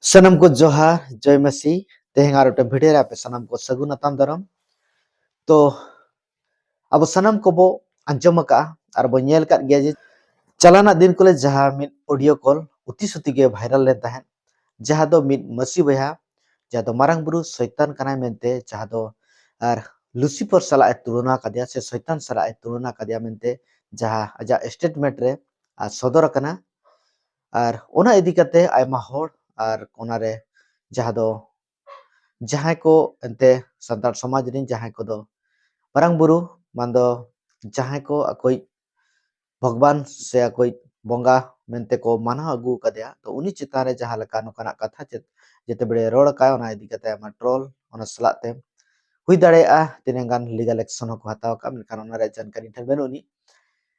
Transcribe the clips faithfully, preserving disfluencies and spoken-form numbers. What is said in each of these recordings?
ᱥᱟᱱᱟᱢ ᱠᱚ ᱡᱚᱦᱟᱨ, ᱡᱚᱭ ᱢᱟᱹᱥᱤ᱾ ᱛᱮᱦᱮᱧ ᱟᱨ ᱢᱤᱫᱴᱟᱝ ᱵᱷᱤᱰᱤᱭᱳ ᱨᱮ ᱟᱯᱮ ᱥᱟᱱᱟᱢ ᱠᱚ ᱥᱟᱹᱜᱩᱱ ᱟᱛᱟᱝ ᱫᱟᱨᱟᱢ᱾ ᱛᱚ, ᱟᱵᱚ ᱥᱟᱱᱟᱢ ᱠᱚᱵᱚ ᱟᱸᱡᱚᱢ ᱟᱠᱟᱫᱼᱟ ᱟᱨ ᱵᱚ ᱧᱮᱞ ᱟᱠᱟᱫ ᱜᱮᱭᱟ ᱡᱮ ᱪᱟᱞᱟᱣᱱᱟᱜ ᱫᱤᱱ ᱠᱚᱨᱮ ᱡᱟᱦᱟᱸ ᱢᱤᱫ ᱚᱰᱤᱭᱳ ᱠᱚᱞ ᱩᱛᱤ ᱥᱩᱛᱤ ᱜᱮ ᱵᱷᱟᱭᱨᱟᱞ ᱞᱮᱱ ᱛᱟᱦᱮᱸᱫ, ᱡᱟᱦᱟᱸ ᱫᱚ ᱢᱤᱫ ᱢᱟᱹᱥᱤ ᱵᱚᱭᱦᱟ, ᱡᱟᱦᱟᱸ ᱫᱚ ᱢᱟᱨᱟᱝ ᱵᱩᱨᱩ ᱥᱚᱭᱛᱟᱱ ᱠᱟᱱᱟᱭ ᱢᱮᱱᱛᱮ, ᱡᱟᱦᱟᱸ ᱫᱚ ᱟᱨ ᱞᱩᱥᱤᱯᱷᱟᱨ ᱥᱟᱞᱟᱜ ᱮ ᱛᱩᱞᱚᱱᱟ ᱟᱠᱟᱫᱮᱭᱟ ᱥᱮ ᱥᱚᱭᱛᱟᱱ ᱥᱟᱞᱟᱜ ᱮ ᱛᱩᱞᱚᱱᱟ ᱟᱠᱟᱫᱮᱭᱟ ᱢᱮᱱᱛᱮ ᱡᱟᱦᱟᱸ ᱟᱡᱟᱜ ᱥᱴᱮᱴᱢᱮᱱᱴ ᱨᱮ ᱟᱨ ᱥᱚᱫᱚᱨ ᱟᱠᱟᱱᱟ᱾ ᱟᱨ ᱚᱱᱟ ᱤᱫᱤ ᱠᱟᱛᱮ ᱟᱭᱢᱟ ᱦᱚᱲ ᱟᱨ ᱚᱱᱟᱨᱮ ᱡᱟᱦᱟᱸ ᱫᱚ ᱡᱟᱦᱟᱸᱭ ᱠᱚ ᱮᱱᱛᱮ ᱥᱟᱱᱛᱟᱲ ᱥᱚᱢᱟᱡᱽ ᱨᱮᱱ ᱡᱟᱦᱟᱸᱭ ᱠᱚᱫᱚ ᱢᱟᱨᱟᱝ ᱵᱩᱨᱩ ᱢᱟᱱᱫᱚ ᱡᱟᱦᱟᱸᱭ ᱠᱚ ᱟᱠᱚᱭᱤᱡ ᱵᱷᱚᱜᱽᱵᱟᱱ ᱥᱮ ᱟᱠᱚᱭᱤᱡ ᱵᱚᱸᱜᱟ ᱢᱮᱱᱛᱮ ᱠᱚ ᱢᱟᱱᱟᱣ ᱟᱹᱜᱩ ᱟᱠᱟᱫᱮᱭᱟ᱾ ᱛᱚ ᱩᱱᱤ ᱪᱮᱛᱟᱱ ᱨᱮ ᱡᱟᱦᱟᱸ ᱞᱮᱠᱟ ᱱᱚᱝᱠᱟᱱᱟᱜ ᱠᱟᱛᱷᱟ ᱪᱮᱫ ᱡᱮᱛᱮ ᱵᱮᱲᱮ ᱨᱚᱲ ᱟᱠᱟᱫ, ᱚᱱᱟ ᱤᱫᱤ ᱠᱟᱛᱮ ᱟᱭᱢᱟ ᱴᱨᱚᱞ, ᱚᱱᱟ ᱥᱟᱞᱟᱜ ᱛᱮ ᱦᱩᱭ ᱫᱟᱲᱮᱭᱟᱜᱼᱟ ᱛᱤᱱᱟᱹᱜ ᱜᱟᱱ ᱞᱤᱜᱟᱞ ᱮᱠᱥᱚᱱ ᱦᱚᱸᱠᱚ ᱦᱟᱛᱟᱣ ᱟᱠᱟᱫ, ᱢᱮᱱᱠᱷᱟᱱ ᱚᱱᱟ ᱨᱮᱭᱟᱜ ᱡᱟᱱᱠᱟᱨᱤ ᱴᱷᱮᱱ ᱵᱟᱹᱱᱩᱜ ᱟᱹᱱᱤᱡ᱾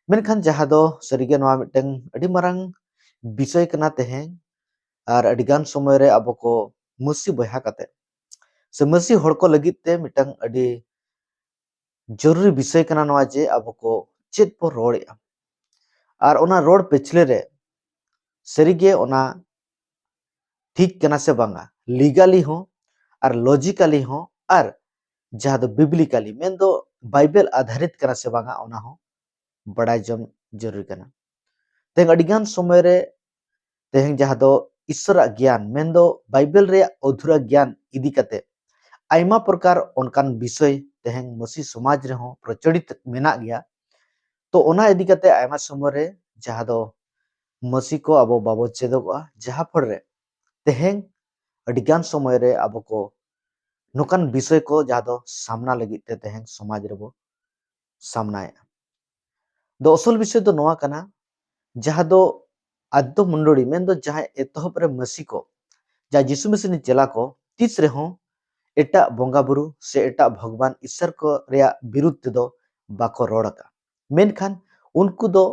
ᱢᱮᱱᱠᱷᱟᱱ ᱡᱟᱦᱟᱸ ᱫᱚ ᱥᱟᱹᱨᱤᱜᱮ ᱱᱚᱣᱟ ᱢᱤᱫᱴᱟᱝ ᱟᱹᱰᱤ ᱢᱟᱨᱟᱝ ᱵᱤᱥᱚᱭ ᱠᱟᱱᱟ ᱛᱮᱦᱮᱧ, ᱟᱨ ᱟᱹᱰᱤᱜᱟᱱ ᱥᱚᱢᱚᱭ ᱨᱮ ᱟᱵᱚ ᱠᱚ ᱢᱟᱹᱥᱤ ᱵᱚᱭᱦᱟ ᱠᱟᱛᱮ ᱥᱮ ᱢᱟᱹᱥᱤ ᱦᱚᱲ ᱠᱚ ᱞᱟᱹᱜᱤᱫ ᱛᱮ ᱢᱤᱫᱴᱟᱝ ᱟᱹᱰᱤ ᱡᱚᱨᱩᱨᱤ ᱵᱤᱥᱚᱭ ᱠᱟᱱᱟ ᱱᱚᱣᱟ ᱡᱮ ᱟᱵᱚ ᱠᱚ ᱪᱮᱫ ᱵᱚ ᱨᱚᱲᱮᱫᱼᱟ᱾ ᱟᱨ ᱚᱱᱟ ᱨᱚᱲ ᱯᱟᱹᱪᱷᱞᱟᱹ ᱨᱮ ᱥᱟᱹᱨᱤᱜᱮ ᱚᱱᱟ ᱴᱷᱤᱠ ᱠᱟᱱᱟ ᱥᱮ ᱵᱟᱝᱟ, ᱞᱤᱜᱟᱞᱤ ᱦᱚᱸ ᱟᱨ ᱞᱚᱡᱤᱠᱟᱞᱤ ᱦᱚᱸ ᱟᱨ ᱡᱟᱦᱟᱸ ᱫᱚ ᱵᱤᱵᱽᱞᱤᱠᱟᱞᱤ ᱢᱮᱱᱫᱚ ᱵᱟᱭᱵᱮᱞ ᱟᱫᱷᱟᱨᱤᱛ ᱠᱟᱱᱟ ᱥᱮ ᱵᱟᱝᱟ, ᱚᱱᱟ ᱦᱚᱸ ᱵᱟᱲᱟᱭ ᱡᱚᱝ ᱡᱚᱨᱩᱨᱤ ᱠᱟᱱᱟ᱾ ᱛᱮᱦᱮᱧ ᱟᱹᱰᱤᱜᱟᱱ ᱥᱚᱢᱚᱭ ᱨᱮ ᱛᱮᱦᱮᱧ ᱡᱟᱦᱟᱸ ᱫᱚ ᱤᱥᱥᱚᱨᱟᱜ ᱜᱮᱭᱟᱱ ᱢᱮᱱᱫᱚ ᱵᱟᱭᱵᱮᱞ ᱨᱮᱭᱟᱜ ᱚᱫᱷᱩᱨᱟ ᱜᱮᱭᱟᱱ ᱤᱫᱤ ᱠᱟᱛᱮ ᱟᱭᱢᱟ ᱯᱨᱚᱠᱟᱨ ᱚᱱᱠᱟᱱ ᱵᱤᱥᱚᱭ ᱛᱮᱦᱮᱧ ᱢᱟᱹᱥᱤ ᱥᱚᱢᱟᱡᱽ ᱨᱮᱦᱚᱸ ᱯᱨᱚᱪᱚᱞᱤᱛ ᱢᱮᱱᱟᱜ ᱜᱮᱭᱟ᱾ ᱛᱚ ᱚᱱᱟ ᱤᱫᱤ ᱠᱟᱛᱮ ᱟᱭᱢᱟ ᱥᱚᱢᱚᱭ ᱨᱮ ᱡᱟᱦᱟᱸ ᱫᱚ ᱢᱟᱹᱥᱤ ᱠᱚ ᱟᱵᱚ ᱵᱟᱵᱚ ᱪᱮᱫᱚᱜᱚᱜᱼᱟ, ᱡᱟᱦᱟᱸ ᱯᱷᱚᱲ ᱨᱮ ᱛᱮᱦᱮᱧ ᱟᱹᱰᱤᱜᱟᱱ ᱥᱚᱢᱚᱭ ᱨᱮ ᱟᱵᱚ ᱠᱚ ᱱᱚᱝᱠᱟᱱ ᱵᱤᱥᱚᱭ ᱠᱚ ᱡᱟᱦᱟᱸ ᱫᱚ ᱥᱟᱢᱱᱟ ᱞᱟᱹᱜᱤᱫ ᱛᱮ ᱛᱮᱦᱮᱧ ᱥᱚᱢᱟᱡᱽ ᱨᱮᱵᱚ ᱥᱟᱢᱱᱟᱭᱮᱫᱼᱟ᱾ ᱫᱚ ᱟᱥᱚᱞ ᱵᱤᱥᱚᱭ ᱫᱚ ᱱᱚᱣᱟ ᱠᱟᱱᱟ, ᱡᱟᱦᱟᱸ ᱫᱚ ᱟᱫᱽᱫᱚ ᱢᱚᱱᱰᱚᱞᱤ ᱢᱮᱱᱫᱚ ᱡᱟᱦᱟᱸᱭ ᱮᱛᱚᱦᱚᱵ ᱨᱮ ᱢᱟᱹᱥᱤ ᱠᱚ ᱡᱟᱦᱟᱸ ᱡᱤᱥᱩ ᱢᱟᱹᱥᱤ ᱨᱮᱱ ᱪᱮᱞᱟ ᱠᱚ ᱛᱤᱥ ᱨᱮᱦᱚᱸ ᱮᱴᱟᱜ ᱵᱚᱸᱜᱟ ᱵᱩᱨᱩ ᱥᱮ ᱮᱴᱟᱜ ᱵᱷᱚᱜᱽᱵᱟᱱ ᱤᱥᱥᱚᱨ ᱠᱚ ᱨᱮᱭᱟᱜ ᱵᱤᱨᱩᱫᱷ ᱛᱮᱫᱚ ᱵᱟᱠᱚ ᱨᱚᱲ ᱟᱠᱟᱫ᱾ ᱢᱮᱱᱠᱷᱟᱱ ᱩᱱᱠᱩ ᱫᱚ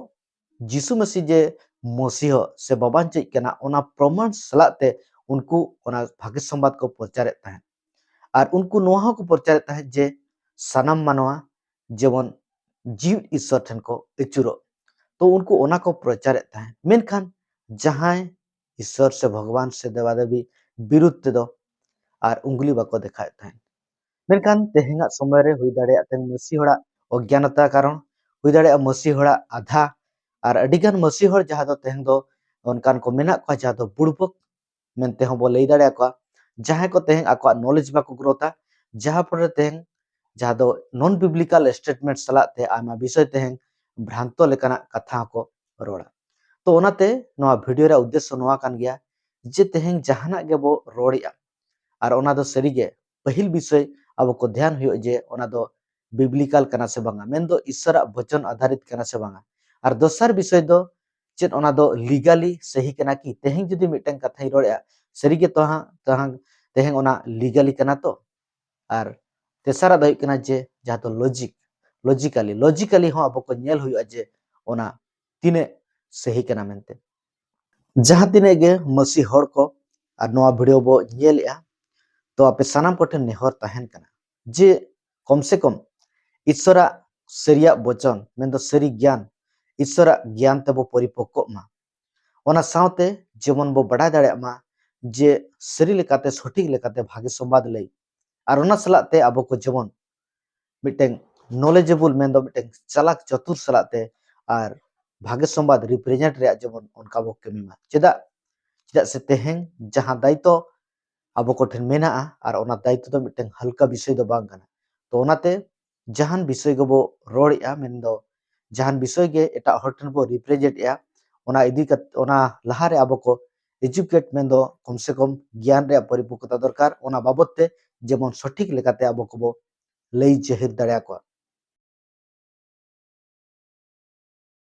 ᱡᱤᱥᱩ ᱢᱟᱹᱥᱤ ᱡᱮ ᱢᱚᱥᱤᱦᱚ ᱥᱮ ᱵᱟᱵᱟᱧᱪᱤᱡ ᱠᱟᱱᱟ, ᱚᱱᱟ ᱯᱨᱚᱢᱟᱱ ᱥᱟᱞᱟᱜ ᱛᱮ ᱩᱱᱠᱩ ᱚᱱᱟ ᱵᱷᱟᱹᱜᱤ ᱥᱚᱢᱵᱟᱫ ᱠᱚ ᱯᱨᱚᱪᱟᱨᱮᱫ ᱛᱟᱦᱮᱸᱫ᱾ ᱟᱨ ᱩᱱᱠᱩ ᱱᱚᱣᱟ ᱦᱚᱸᱠᱚ ᱯᱨᱚᱪᱟᱨᱮᱫ ᱛᱟᱦᱮᱸᱫ ᱡᱮ ᱥᱟᱱᱟᱢ ᱢᱟᱱᱣᱟ ᱡᱮᱢᱚᱱ ᱡᱤᱣᱤᱫ ᱤᱥᱥᱚᱨ ᱴᱷᱮᱱ ᱠᱚ ᱟᱹᱪᱩᱨᱚᱜ᱾ ᱛᱚ ᱩᱱᱠᱩ ᱚᱱᱟ ᱠᱚ ᱯᱨᱚᱪᱟᱨᱮᱫ ᱛᱟᱦᱮᱸᱫ᱾ ᱢᱮᱱᱠᱷᱟᱱ ᱡᱟᱦᱟᱸᱭ ᱤᱥᱥᱚᱨ ᱥᱮ ᱵᱷᱚᱜᱚᱵᱟᱱ ᱥᱮ ᱫᱮᱵᱟᱫᱮᱵᱤ ᱵᱤᱨᱩᱫᱷ ᱛᱮᱫᱚ ᱟᱨ ᱩᱝᱜᱩᱞᱤ ᱵᱟᱠᱚ ᱫᱮᱠᱷᱟᱣᱮᱫ ᱛᱟᱦᱮᱸᱫ᱾ ᱢᱮᱱᱠᱷᱟᱱ ᱛᱮᱦᱮᱧᱟᱜ ᱥᱚᱢᱚᱭ ᱨᱮ ᱦᱩᱭ ᱫᱟᱲᱮᱭᱟᱜ ᱛᱮᱦᱮᱧ ᱢᱟᱹᱥᱤ ᱦᱚᱲᱟᱜ ᱚᱜᱽᱜᱟᱱᱚᱛᱟ ᱠᱟᱨᱚᱱ, ᱦᱩᱭ ᱫᱟᱲᱮᱭᱟᱜᱼᱟ ᱢᱟᱹᱥᱤ ᱦᱚᱲᱟᱜ ᱟᱫᱷᱟ, ᱟᱨ ᱟᱹᱰᱤᱜᱟᱱ ᱢᱟᱹᱥᱤ ᱦᱚᱲ ᱡᱟᱦᱟᱸ ᱫᱚ ᱛᱮᱦᱮᱧ ᱫᱚ ᱚᱱᱠᱟᱱ ᱠᱚ ᱢᱮᱱᱟᱜ ᱠᱚᱣᱟ ᱡᱟᱦᱟᱸ ᱫᱚ ᱵᱩᱲᱵᱚᱠ ᱢᱮᱱᱛᱮ ᱦᱚᱸ ᱵᱚ ᱞᱟᱹᱭ ᱫᱟᱲᱮᱭᱟᱠᱚᱣᱟ, ᱡᱟᱦᱟᱸᱭ ᱠᱚ ᱛᱮᱦᱮᱧ ᱟᱠᱚᱣᱟᱜ ᱱᱚᱞᱮᱡᱽ ᱵᱟᱠᱚ ᱜᱨᱳᱛᱷᱟ, ᱡᱟᱦᱟᱸ ᱯᱚᱨᱮ ᱛᱮᱦᱮᱧ ᱡᱟᱦᱟᱸ ᱫᱚ ᱱᱚᱱ ᱵᱤᱵᱽᱞᱤᱠᱟᱞ ᱥᱴᱮᱴᱢᱮᱱᱴ ᱥᱟᱞᱟᱜ ᱛᱮ ᱟᱭᱢᱟ ᱵᱤᱥᱚᱭ ᱛᱮᱦᱮᱧ ᱵᱷᱨᱟᱱᱛᱚ ᱞᱮᱠᱟᱱᱟᱜ ᱠᱟᱛᱷᱟ ᱦᱚᱸᱠᱚ ᱨᱚᱲᱟ᱾ ᱛᱚ ᱚᱱᱟᱛᱮ ᱱᱚᱣᱟ ᱵᱷᱤᱰᱤᱭᱳ ᱨᱮᱭᱟᱜ ᱩᱫᱽᱫᱮᱥᱥᱚ ᱱᱚᱣᱟ ᱠᱟᱱ ᱜᱮᱭᱟ ᱡᱮ ᱛᱮᱦᱮᱧ ᱡᱟᱦᱟᱱᱟᱜ ᱜᱮᱵᱚ ᱨᱚᱲᱮᱜᱼᱟ, ᱟᱨ ᱚᱱᱟ ᱫᱚ ᱥᱟᱹᱨᱤᱜᱮ ᱯᱟᱹᱦᱤᱞ ᱵᱤᱥᱚᱭ ᱟᱵᱚ ᱠᱚ ᱫᱷᱮᱭᱟᱱ ᱦᱩᱭᱩᱜ ᱡᱮ ᱚᱱᱟ ᱫᱚ ᱵᱤᱵᱽᱞᱤᱠᱟᱞ ᱠᱟᱱᱟ ᱥᱮ ᱵᱟᱝᱟ, ᱢᱮᱱᱫᱚ ᱤᱥᱥᱚᱨᱟᱜ ᱵᱚᱪᱚᱱ ᱟᱫᱷᱟᱨᱤᱛ ᱠᱟᱱᱟ ᱥᱮ ᱵᱟᱝᱟ᱾ ᱟᱨ ᱫᱚᱥᱟᱨ ᱵᱤᱥᱚᱭ ᱫᱚ ᱪᱮᱫ ᱚᱱᱟ ᱫᱚ ᱞᱤᱜᱟᱞᱤ ᱥᱟᱹᱦᱤ ᱠᱟᱱᱟ ᱠᱤ? ᱛᱮᱦᱮᱧ ᱡᱩᱫᱤ ᱢᱤᱫᱴᱟᱝ ᱠᱟᱛᱷᱟᱧ ᱨᱚᱲᱮᱜᱼᱟ, ᱥᱟᱹᱨᱤᱜᱮ ᱛᱚ ᱦᱟᱸᱜ, ᱛᱚ ᱦᱟᱸᱜ ᱛᱮᱦᱮᱧ ᱚᱱᱟ ᱞᱤᱜᱟᱞᱤ ᱠᱟᱱᱟ ᱛᱚ? ᱟᱨ ᱛᱮᱥᱟᱨᱟᱜ ᱫᱚ ᱦᱩᱭᱩᱜ ᱠᱟᱱᱟ ᱡᱮ ᱡᱟᱦᱟᱸ ᱫᱚ ᱞᱚᱡᱤᱠ, ᱞᱚᱡᱤᱠᱟᱞᱤ, ᱞᱚᱡᱤᱠᱟᱞᱤ ᱦᱚᱸ ᱟᱵᱚ ᱠᱚ ᱧᱮᱞ ᱦᱩᱭᱩᱜᱼᱟ ᱡᱮ ᱚᱱᱟ ᱛᱤᱱᱟᱹᱜ ᱥᱟᱹᱦᱤ ᱠᱟᱱᱟ ᱢᱮᱱᱛᱮ᱾ ᱡᱟᱦᱟᱸ ᱛᱤᱱᱟᱹᱜ ᱜᱮ ᱢᱟᱹᱥᱤ ᱦᱚᱲ ᱠᱚ ᱟᱨ ᱱᱚᱣᱟ ᱵᱷᱤᱰᱤᱭᱳ ᱵᱚ ᱧᱮᱞᱮᱜᱼᱟ, ᱛᱚ ᱟᱯᱮ ᱥᱟᱱᱟᱢ ᱠᱚᱴᱷᱮᱱ ᱱᱮᱦᱚᱨ ᱛᱟᱦᱮᱱ ᱠᱟᱱᱟ ᱡᱮ ᱠᱚᱢ ᱥᱮ ᱠᱚᱢ ᱤᱥᱥᱚᱨᱟᱜ ᱥᱟᱹᱨᱤᱭᱟᱜ ᱵᱚᱪᱚᱱ, ᱢᱮᱱᱫᱚ ᱥᱟᱹᱨᱤ ᱜᱮᱭᱟᱱ, ᱤᱥᱥᱚᱨᱟᱜ ᱜᱮᱭᱟᱱ ᱛᱮᱵᱚ ᱯᱚᱨᱤᱯᱚᱠᱠᱚᱜ ᱢᱟ᱾ ᱚᱱᱟ ᱥᱟᱶᱛᱮ ᱡᱮᱢᱚᱱ ᱵᱚ ᱵᱟᱰᱟᱭ ᱫᱟᱲᱮᱭᱟᱜ ᱢᱟ ᱡᱮ ᱥᱟᱹᱨᱤ ᱞᱮᱠᱟᱛᱮ, ᱥᱚᱴᱷᱤᱠ ᱞᱮᱠᱟᱛᱮ ᱵᱷᱟᱜᱮ ᱥᱚᱢᱵᱟᱫ ᱞᱟᱹᱭ, ᱟᱨ ᱚᱱᱟ ᱥᱟᱞᱟᱜ ᱛᱮ ᱟᱵᱚ ᱠᱚ ᱡᱮᱢᱚᱱ ᱢᱤᱫᱴᱮᱱ ᱱᱚᱞᱮᱡᱮᱵᱚᱞ, ᱢᱮᱱᱫᱚ ᱢᱤᱫᱴᱮᱱ ᱪᱟᱞᱟᱠ ᱪᱚᱛᱩᱨ ᱥᱟᱞᱟᱜ ᱛᱮ ᱟᱨ ᱵᱷᱟᱜᱮ ᱥᱚᱢᱵᱟᱫ ᱨᱤᱯᱨᱮᱡᱮᱱᱴ ᱨᱮᱭᱟᱜ ᱡᱮᱢᱚᱱ ᱚᱱᱠᱟ ᱵᱚ ᱠᱟᱹᱢᱤ ᱢᱟ᱾ ᱪᱮᱫᱟᱜ? ᱪᱮᱫᱟᱜ ᱥᱮ ᱛᱮᱦᱮᱧ ᱡᱟᱦᱟᱸ ᱫᱟᱭᱤᱛᱛᱚ ᱟᱵᱚ ᱠᱚᱴᱷᱮᱱ ᱢᱮᱱᱟᱜᱼᱟ, ᱟᱨ ᱚᱱᱟ ᱫᱟᱭᱤᱛᱛᱚ ᱫᱚ ᱢᱤᱫᱴᱮᱱ ᱦᱟᱞᱠᱟ ᱵᱤᱥᱚᱭ ᱫᱚ ᱵᱟᱝ ᱠᱟᱱᱟ᱾ ᱛᱚ ᱚᱱᱟᱛᱮ ᱡᱟᱦᱟᱱ ᱵᱤᱥᱚᱭ ᱜᱮᱵᱚ ᱨᱚᱲᱮᱜᱼᱟ, ᱢᱮᱱᱫᱚ ᱡᱟᱦᱟᱱ ᱵᱤᱥᱚᱭ ᱜᱮ ᱮᱴᱟᱜ ᱦᱚᱲ ᱴᱷᱮᱱ ᱵᱚ ᱨᱤᱯᱨᱮᱡᱮᱱᱴ ᱮᱜᱼᱟ, ᱚᱱᱟ ᱤᱫᱤ ᱠᱟᱛᱮ, ᱚᱱᱟ ᱞᱟᱦᱟᱨᱮ ᱟᱵᱚ ᱠᱚ ᱮᱡᱩᱠᱮᱴ, ᱢᱮᱱᱫᱚ ᱠᱚᱢ ᱥᱮ ᱠᱚᱢ ᱜᱮᱭᱟᱱ ᱨᱮᱭᱟᱜ ᱯᱚᱨᱤᱯᱚᱠᱠᱚᱛᱟ ᱫᱚᱨᱠᱟᱨ᱾ ᱚᱱᱟ ᱵᱟᱵᱚᱛ ᱛᱮ ᱡᱮᱢᱚᱱ ᱥᱚᱴᱷᱤᱠ ᱞᱮᱠᱟᱛᱮ ᱟᱵᱚ ᱠᱚᱵᱚ ᱞᱟᱹᱭ ᱡᱟᱹᱦᱤᱨ ᱫᱟᱲᱮᱭᱟᱠᱚᱣᱟ᱾